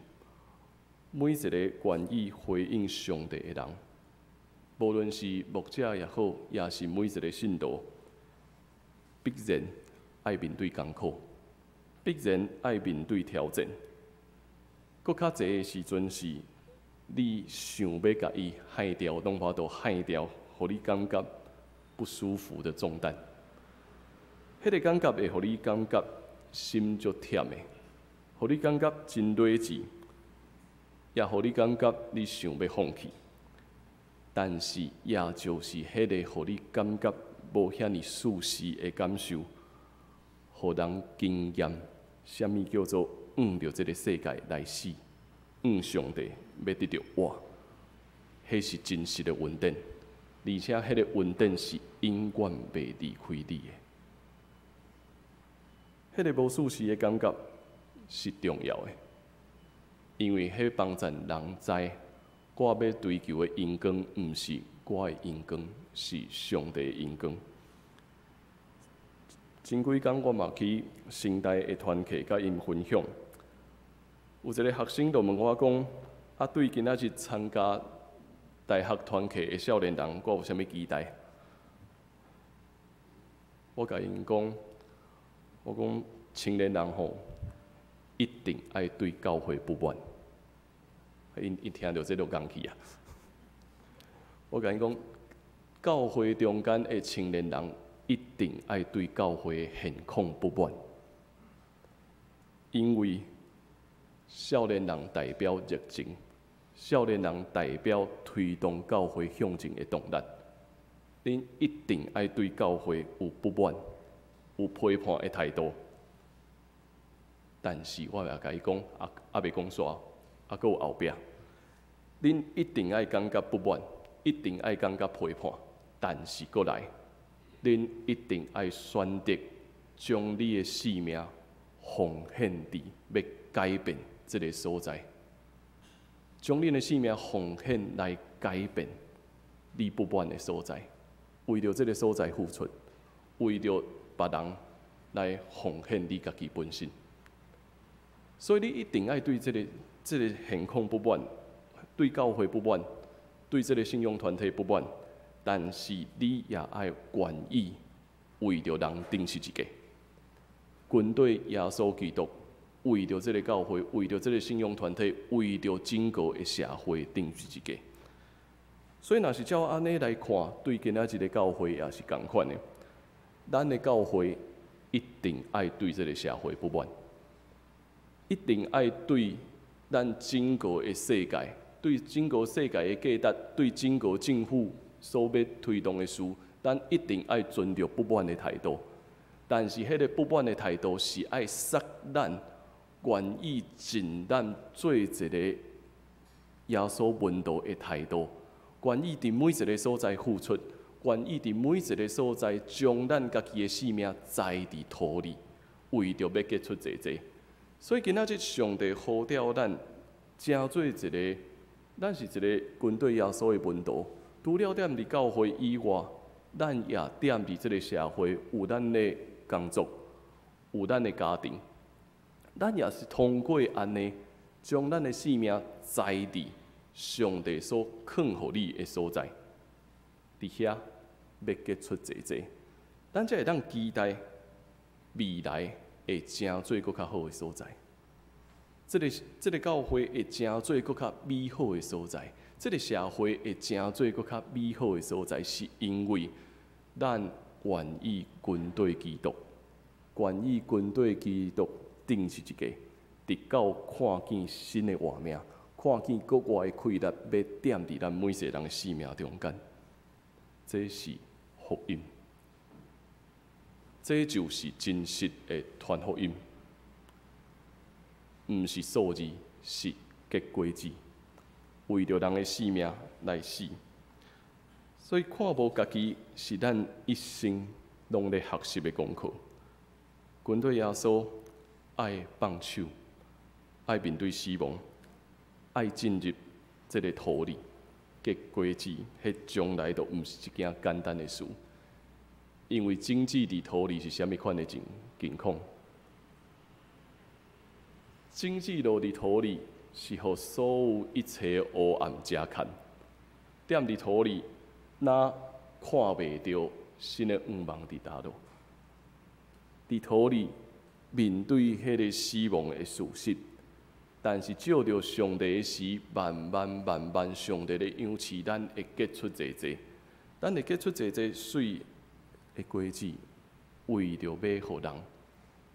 每一個願意回應上帝的人，無論是牧者也好，抑是每一個信徒，必然愛面對艱苦，必然愛面對挑戰。閣較濟的時陣是，你想欲共伊害掉，攏無法度害掉，予你感覺不舒服的重擔。彼個感覺會予你感覺心足忝的，予你感覺真累滯，也予你感覺你想欲放棄。但是，也就是彼個予你感覺無遐爾舒適的感受，予人經驗啥物叫做向著這个世界來死，向上帝欲得著活，彼是真實的恩典，而且彼个恩典是永遠袂離開你的。彼个無舒適的感覺是重要的，因為彼幫助人知，我欲追求的榮光，毋是我的榮光，是上帝的榮光。前幾工我嘛去成大的團契，共𪜶分享，有一個學生就問我講：啊，對今仔日參加大學團契的少年人，我有啥物期待？我共𪜶講，我講青年人吼，一定愛對教會不滿。𪜶一聽著這就戇去啊！我共𪜶講，教會中間的青年人一定愛對教會的現況不滿，因為少年人代表熱情，少年人代表推動教會向前的動力。恁一定愛對教會有不滿、有批判的態度。但是我也共伊講，猶未講煞，猶閣有後壁。恁一定愛感覺不滿，一定愛感覺批判，但是閣來，恁一定愛選擇將你的性命奉獻佇欲改變這个所在，將恁的性命奉獻來改變你不滿的所在，為著這个所在付出，為著別人來奉獻你家己本身。所以你一定愛對這个現況不滿，對教會不滿，對這个信仰團體不滿，但是你也愛願意為著人釘十字架，跟隨耶穌基督，為著這个教會，為著這个信仰團體，為著整個的社會釘十字架。所以，若是照按呢來看，對今仔日的教會也是仝款的。咱的教會一定愛對這个社會不滿，一定愛對咱整個的世界，對整個世界的價值，對整個政府所欲推動的事，咱一定愛存著不滿的態度。但是，彼個不滿的態度是愛使咱願意盡咱做一個耶穌門徒的態度，願意佇每一個所在付出，願意佇每一個所在將咱家己的性命栽佇土裡，為著欲結出濟濟。所以今仔日上帝呼召咱，成做一個，咱是一個跟隨耶穌的門徒。除了踮佇教會以外，咱也踮佇這個社會有咱的工作，有咱的家庭。咱也是通過按呢，將咱的性命栽佇上帝所囥予你的所在，佇遐欲結出濟濟，咱才會當期待未來會成做閣較好的所在。這個教會會成做閣較美好的所在，這個社會會成做閣較美好的所在，是因為咱願意跟隨基督，願意跟隨基督，頂是一個，直到看見新的活命，看見國外的氣力欲踮佇咱每一個人的生命中間，這是福音，這就是真實的傳福音，毋是數字，是結果子，為著人的性命來死。所以看無家己是咱一生攏咧學習的功課。跟隨耶穌，愛放手，愛面對死亡，愛進入這个土裡結果子，彼從來都毋是一件簡單的事。因為種子佇土裡是啥物款的情況？種子落佇土裡是予所有一切烏暗遮蓋，踮佇土裡，若看袂著新的願望佇佗落。佇土裡面對彼个死亡的事實，但是照著上帝的時，慢慢慢慢，上帝咧養飼咱，會結出濟濟，咱會結出濟濟媠的果子，為著欲予人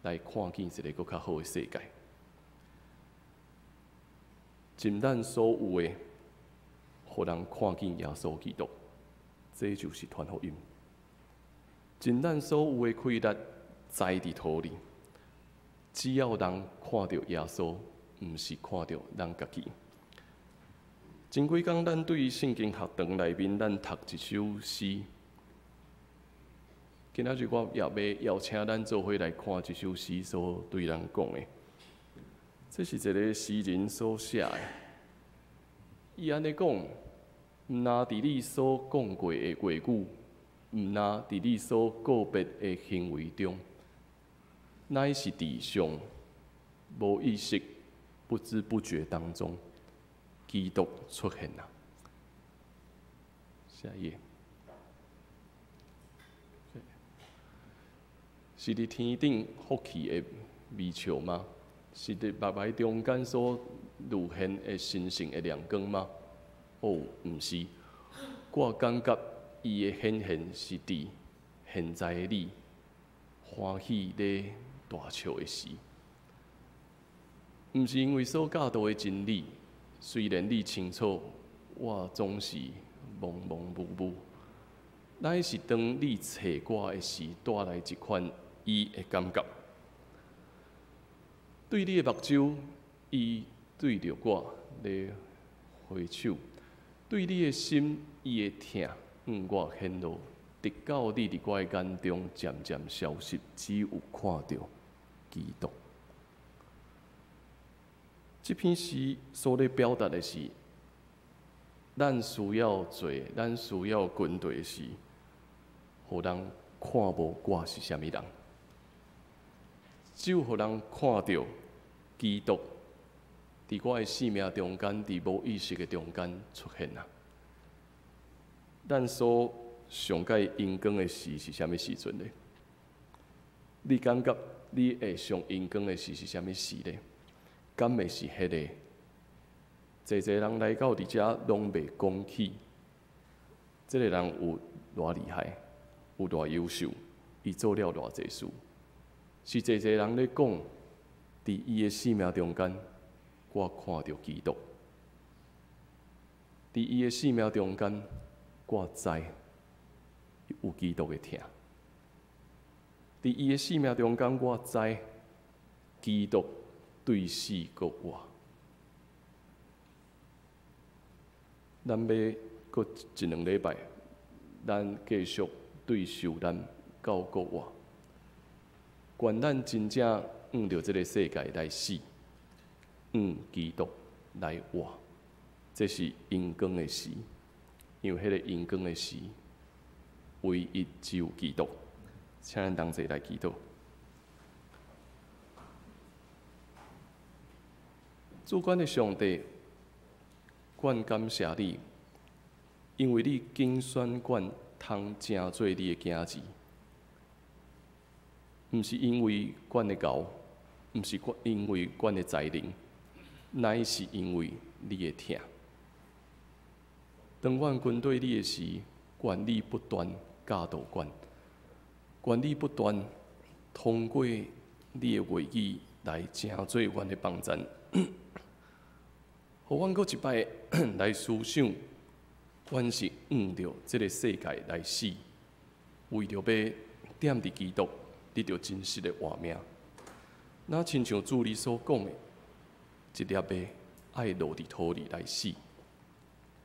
來看見一个閣較好的世界。盡咱所有的，予人看見耶穌基督，這就是傳福音。盡咱所有的氣力，栽佇土裡，只要人看著耶穌，毋是看著咱家己。前幾工，咱對聖經學堂內面，咱讀一首詩。今仔日我也欲邀請咱做伙來看這首詩所對咱講的。這是一個詩人所寫的。伊按呢講，毋若佇你所講過的話語，毋若佇你所告別的行為中，乃是佇上無意識、不知不覺當中，基督出現啦。下一頁，是佇天頂福氣的微笑嗎？是佇目眉中間所露現的神聖的亮光嗎？哦，毋是。我感覺伊的顯現是佇現在的你歡喜咧大笑的時，毋是因為所教導的真理。雖然你清楚，我總是茫茫無無。乃是當你揣我的時，帶來一款伊的感覺。對你的目睭，伊對著我咧揮手；對你的心，伊會疼，向我顯露，直到你佇我的眼中漸漸消失，只有看著基督。這篇詩所咧表達的是，咱需要做，咱需要跟隨的是，予人看無我是啥物人。只有予人看著基督佇我的生命中間，佇無意識的中間出現啊！咱所上蓋榮光的時是啥物時陣咧？你感覺你會上榮光的時是啥物時咧？敢會是彼个？濟濟人來到佇遮，攏袂講起，這個人有偌厲害，有偌優秀，伊做了偌濟事。是濟濟人咧講，佇伊的生命中間，我看著基督。佇伊的生命中間，我知有基督的疼。佇伊的生命中間，我知基督對死閣活。咱欲閣一兩禮拜，咱繼續對受難到復活。願咱真正向著這个世界來死，向基督來活，這是榮光的時，因為彼个榮光的時，唯一只有基督。請咱同齊來祈禱。主阮的上帝，阮感謝你，因為你揀選阮通成做你的囝兒，毋是因為阮的𠢕，毋是因為阮的才能，乃是因為你的疼。當阮跟隨你的時，願你不斷教導阮，願你不斷通過你的話語來成做阮的幫贊，予阮閣一擺來思想，阮是向著這个世界來死，為著欲踮佇基督得著真實的活命。若親像主你所講的，一粒麥愛落佇土裡來死，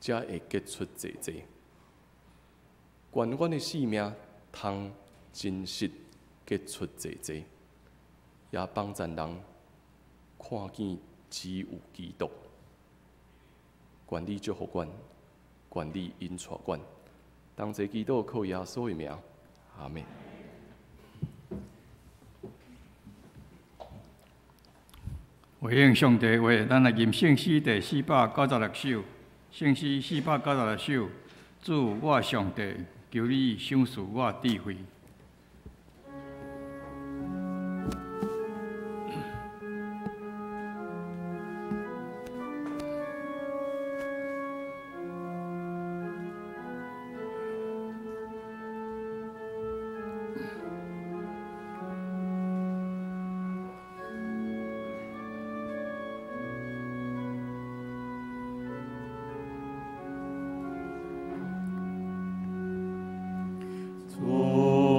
才會結出濟濟。願阮的生命通真實結出濟濟，也幫贊人看見只有基督。願你祝福阮，願你引帶阮，同齊祈禱靠耶穌的名，阿們。回應上帝話，咱來吟聖詩第496首，聖詩496首，主我上帝，求你賞賜我智慧。主。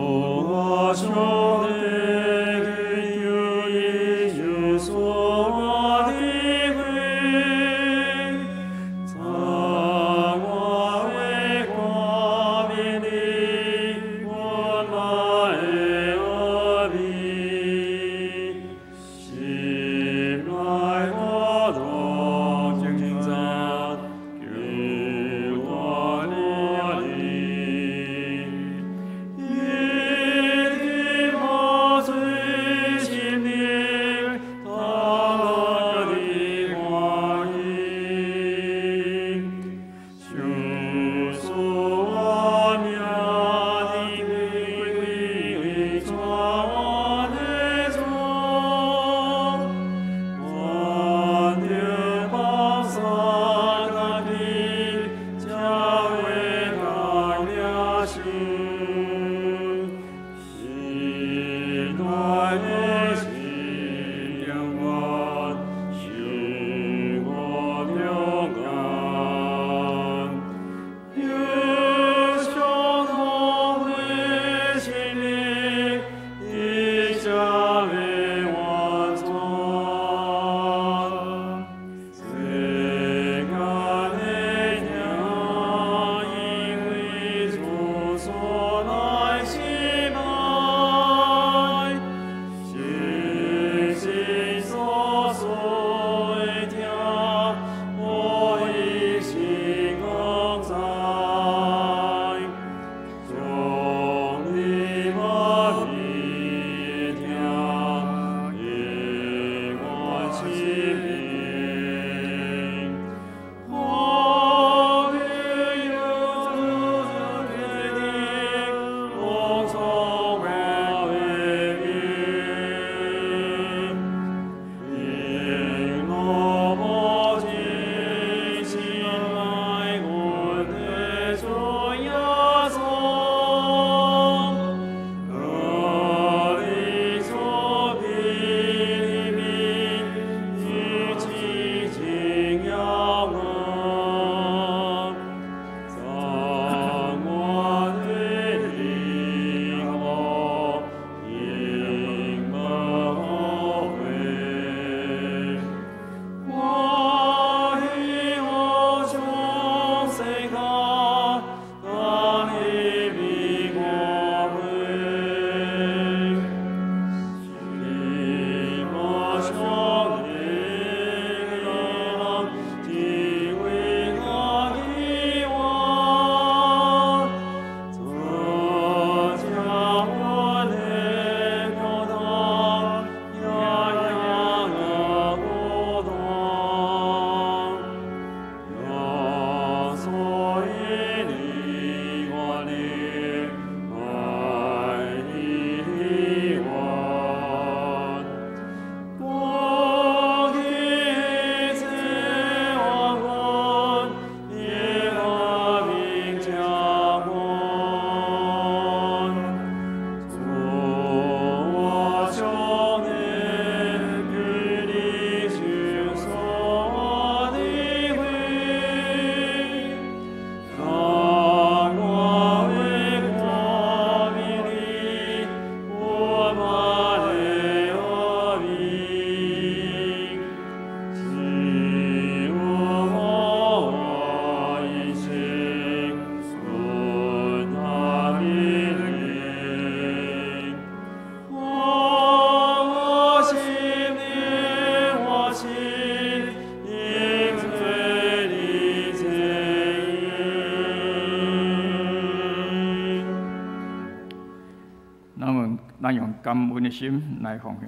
感恩的心來奉獻。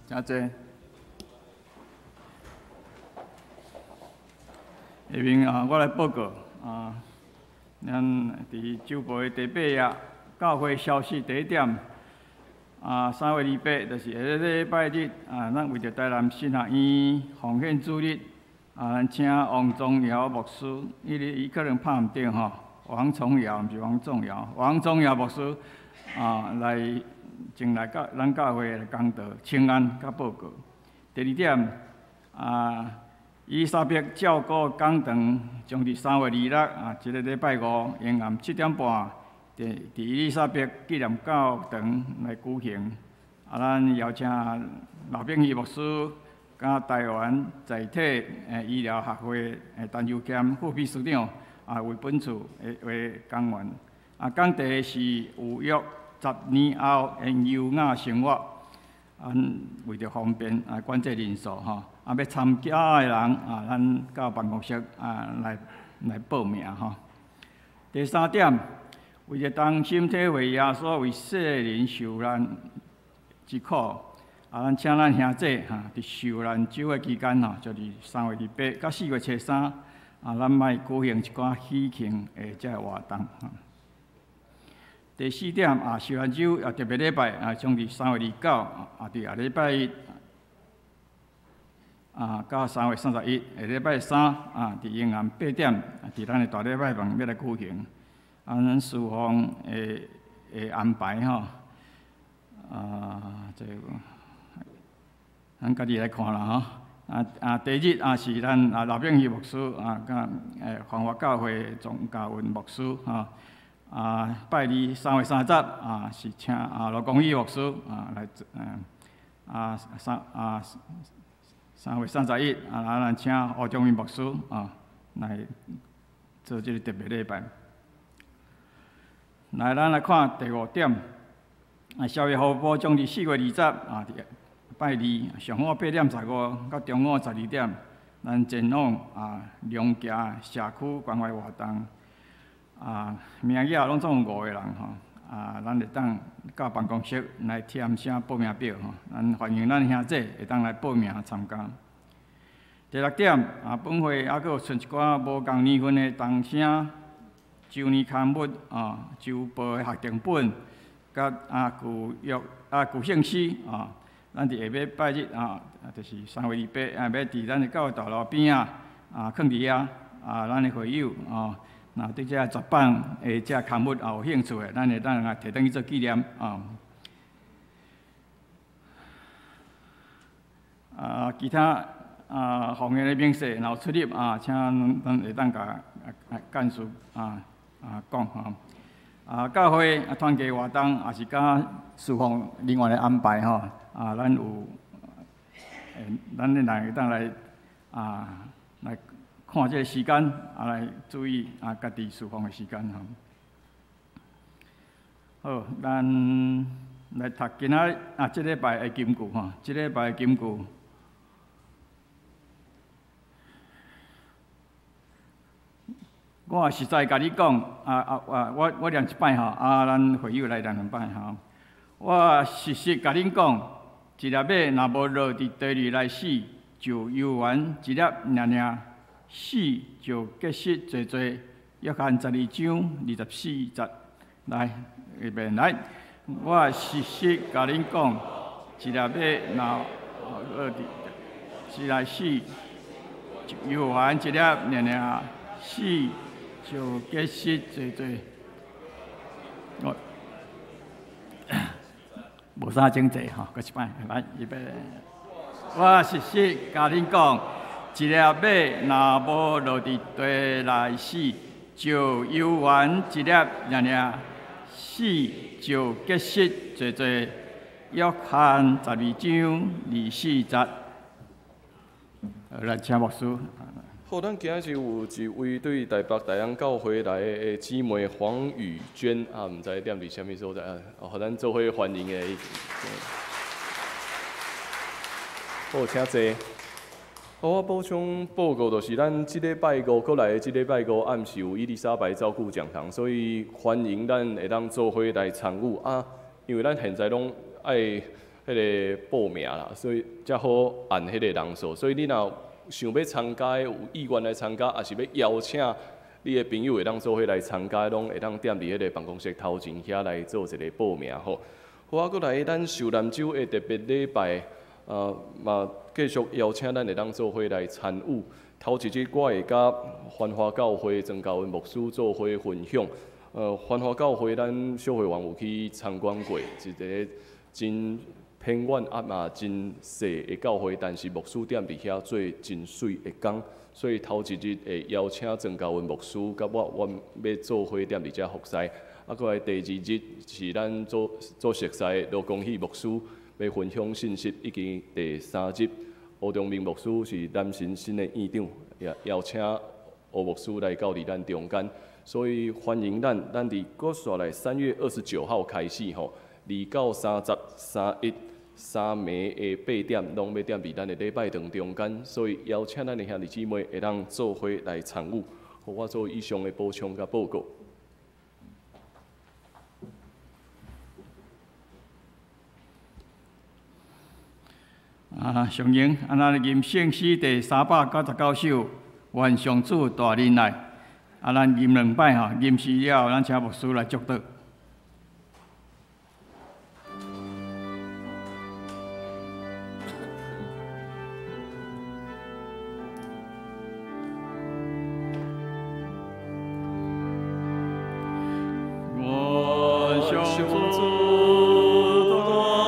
請坐。下面啊，我來報告啊，咱佇週報的第八頁，教會消息第一點啊，3月28，就是下個禮拜日啊，咱為著台南神學院奉獻主日啊，咱請王宗堯牧師，伊可能拍毋著吼，王崇堯毋是王宗堯，王宗堯牧師啊來。前來教咱教會來講道、請安佮報告。第二點，啊，伊麗莎白照顧講堂將佇3月26啊，這个禮拜五下暗7點半，佇伊麗莎白紀念教堂來舉行。啊，咱邀請劉炳義牧師佮台灣在體醫療學會陳尤謙副秘書長啊，為本次的講員。啊，講題是有約10年後的優雅生活，啊，為著方便啊，管制人數吼，啊，欲參加的人啊，咱到辦公室啊來報名吼。第三點，為著同心體會耶穌為世人受難之苦，啊，咱請咱兄弟哈，佇受難週的期間吼，就是3月28到4月初3，啊，咱欲舉行一寡喜慶的這个活動。第四點啊，受難週也特別禮拜啊，將佇3月29啊，佇下禮拜一啊，到3月31下禮拜三啊，佇下暗8點，佇咱的大禮拜堂欲來舉行。啊，咱事奉的安排吼，啊，這咱家己來看啦吼。第二日是咱劉炳義牧師佮繁華教會莊嘉雲牧師吼。拜二3月30是請羅光宇牧師來嗯啊三啊3月31咱請胡忠明牧師來做這个特別禮拜。來，咱來看第五點。社會服務部將佇4月20佇拜二上午8:15到中午12點，咱前往龍墘社區關懷活動。名額攏總有五個人吼。咱會當到辦公室來填寫報名表吼。咱歡迎咱兄弟會當來報名參加。第六點本會猶閣有剩一寡無仝年份的同聲周年刊物周報的學訂本，佮舊約舊聖詩咱佇下禮拜日就是3月28要佇咱的教會大樓邊仔囥佇遐咱的會友若對這個絕版的這刊物有興趣的，咱會當來提轉去做紀念其他奉獻的明細若有出入請咱會當共幹事講吼。教會團契活動也是佮事奉人員的安排吼咱有，咱的人會當來來看這个時間來注意家己事奉的時間吼。好，咱來讀今仔這禮拜的金句吼，這禮拜的金句。我實在共你講，我念一擺吼，咱會友來念兩擺吼。我實實共恁講，一粒麥若無落佇地裡來死，就猶原一粒爾爾，死就結實濟濟。約翰12章24節，來，預備來。我實實共恁講，一粒麥若落佇地來死，就猶原一粒爾爾，死就結實濟濟。我無啥整齊吼，閣一擺，來預備。我實實共恁講，一粒麥若無落佇地內死，就猶原一粒爾爾，死就結實濟濟。約翰12章24節。來，請牧師。好，咱今仔日有一位對台北大安教會來的姊妹黃雨娟毋知踮佇啥物所在予咱做伙歡迎的。好，請坐。好，我補充報告，就是咱這禮拜五閣來的這禮拜五暗時有伊麗莎白照顧講堂，所以歡迎咱會當做伙來參與因為咱現在攏愛彼个報名啦，所以才好按彼個人數。所以你若想欲參加的，有意願來參加，抑是欲邀請你的朋友會當做伙來參加，攏會當踮佇彼个辦公室頭前遐來做一個報名吼。好啊，閣來咱受難週的特別禮拜，嘛繼續邀請咱會當做伙來參與。頭一日我會佮繁華教會莊教文牧師做伙分享。繁華教會咱小會員有去參觀過，一个真偏遠嘛真細的教會，但是牧師踮佇遐做真媠的工，所以頭一日會邀請莊教文牧師佮我，阮欲做伙踮佇遮服侍。閣來第二日是咱做做熟似的羅光喜牧師欲分享信息，以及第三日胡忠明牧師是南神新的院長，也邀請胡牧師來到佇咱中間，所以歡迎咱，咱佇閣紲來3月29號開始吼，2到30、31。三暝的8點，攏欲踮佇咱的禮拜堂中間，所以邀請咱的兄弟姊妹會當做伙來參與。予我做以上的補充佮報告。上榮，咱吟聖詩第399首，願上主大忍耐。咱吟兩擺吼，吟詩了後，咱請牧師來祝禱。願上主大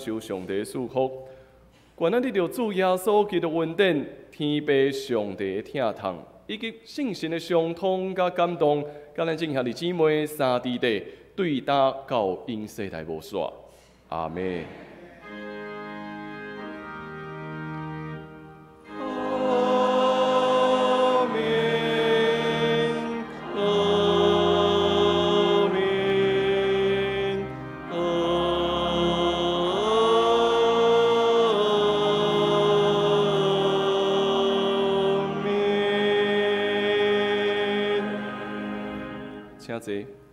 受上帝的祝福。願咱得著主耶穌基督恩典、天父上帝的疼痛，以及聖神的相通佮感動，佮咱眾兄弟姊妹三弟弟對今到永世代無煞。阿們。阿們，阿們，阿們。請坐。